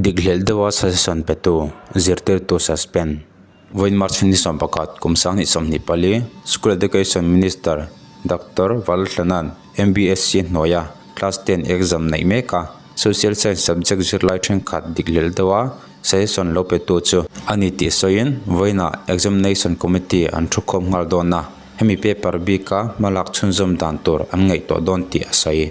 Dik hlelh deuha suggestion petu zirtirtu suspend. Vawiin March ni 11 kum 2024 School Education Minister Doctor Valthlana'n MBSC hnuaia Class 10 exam neih mek a, Social Science subject zirlai thenkhat dik hlelh deuha suggestion lo petu chu a ni tih sawiin vawiinah Examination Committee an thukhawm nghal dawn a, hemi paper bika hmalak chhunzawm dan tur an ngaihtuah dawn tih a sawi.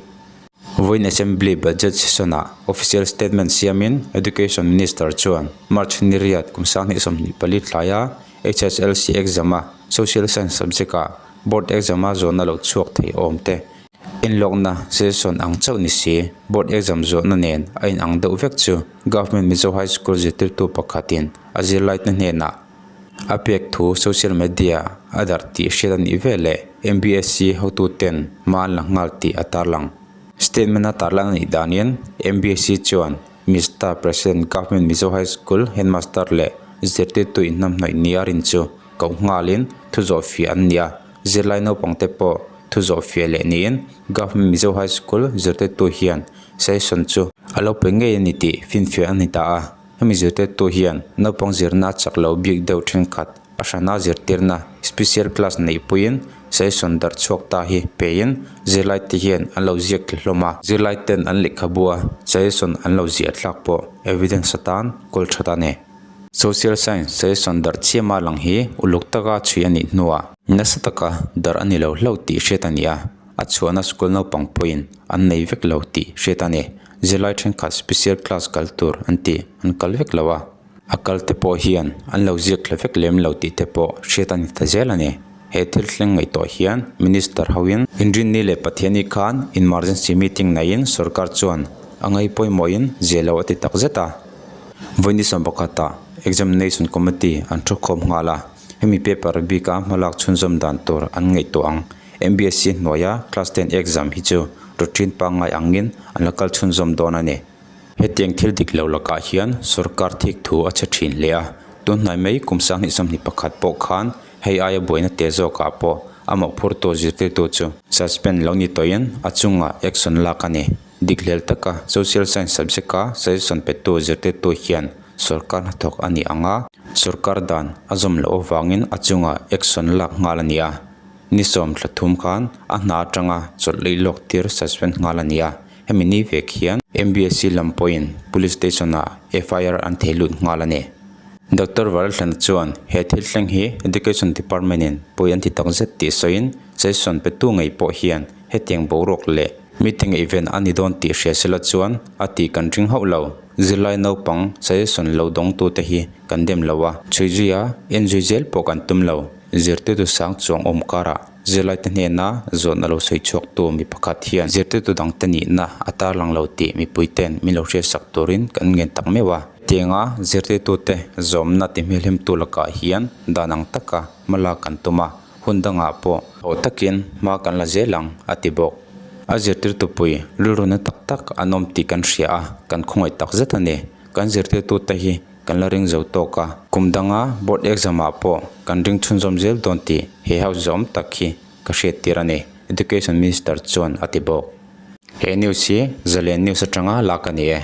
Vawiin Assembly Budget Session-ah official statement siamin Education Minister chuan March ni riat kum 2024 tlaia HSLC exam-a Social Science subject-ah board exam-a zawhna lo chhuak thei awm te enlawkna session ang chauh ni si board exam zawhna nen a inang deuh vek chu Government Mizo High School zirtirtu pakhatin a zirlaite hnenah A pek thu social media a darh tih hriat a nih veleh MBSC hotuten hma an la nghal tih a tarlang. Statement a tarlan a nih danin MBSC chuan Mister President Government Mizo High School Headmaster leh zirtirtu inhnamhnawih nia rin chu koh nghalin thu zawhfiah an ni a, zirlai naupangte pawh thu zawhfiah leh niin Government Mizo High School zirtirtu hian session chu a lo pe ngei a ni tih finfiah a ni ta a. Hemi zirtirtu hian naupang zirna chak lo bik deuh thenkhat a hrana zirtirna special class neih puiin session darh chhuak ta hi peiin zirlai te hian an lo ziak thla hlawm a. Zirlai ten an lehkhabu a session an lo ziah thlak pawh evidence atan kawl that a ni. Social science session darh chiama lang hi uluk taka chhui a nih hnuah nasa taka darh a ni lo hlauh tih hriat a ni a. A chhuahna school naupang pawhin an nei vek lo tih hriat a ni. Zirlai thenkhat special class kal tur an tih an kal vek lo a, a kal te pawh hian an lo ziak thla vek lem lo tih te pawh hriat a ni ta zel a ni. He thil thleng ngaihtuah hian Minister hoin Inrinni leh Pathiani khan emergency meeting neiin sorkar chuan a ngai pawimawhin zia lo a ti tak zet a. Vawiin 11 ah Examination Committee an thukhawm nghal a, hemi paper bika hmalak chhunzawm dan tur an ngaihtuah ang. MBSC hnuaia class 10 exam hi chu routine pangngai angin an la kal chhunzawm dawn a ni. Hetiang thil dik lo lakah hian sorkar thik thu a chhe thin hle a, tun hnai mai kum 2021 pawh khan hei aia buaina te zawkah pawh a mawhphurtu zirtirtu chu suspend lo ni tawhin a chungah action lak a ni. Dik hlel taka social science subject-a suggestion petu zirtirtu hian sorkar hnathawk a ni ang a, sorkar dan a zawm loh avangin a chungah action lak nghal a ni a. Ni 13 khan a hna atanga chawlh lei lawk tir suspend nghal a ni a, hemi ni vek hian MBSC lam pawhin Police Station ah FIR an thei lut nghal a ni. Doctor Varalhlana chuan he thil thleng hi Education Department in pawi an ti tak zet tih sawiin session petu ngei pawh hian hetiang boruak leh meeting event a ni dawn tih hria sela chuan a tih kan ring hauh lo. Zirlai naupang suggestion lo dawngtute hi kan dem lo a, chhui zui a, en zui zel pawh kan tum lo. Zirtirtu sang chuang awm karah zirlaite hnena zawhna lo sawi chhuaktu mi pakhat hian zirtirtu dangte nihna a tarlang lo tih mipuite'n min lo hriatsak turin kan ngen tak meuh a. Hetianga zirtirtute zawmna ti hmelhemtu lakah hian dan ang taka hma lak kan tum a, hun dangah pawh thaw takin hma kan la zel ang, a ti bawk. A zirtirtu pui rilruna tak tak an awm tih kan hria a, kan khawngaih tak zet a ni. Kan zirtirtute hi Kan la ring zo tawk a, kum danga board exam ah pawh kan ring chhunzawm zel dawn tih he house zawm tak hi ka hriat tir a ni, Education Minister chuan a ti bawk. He news hi Zalen News atanga lak a ni e.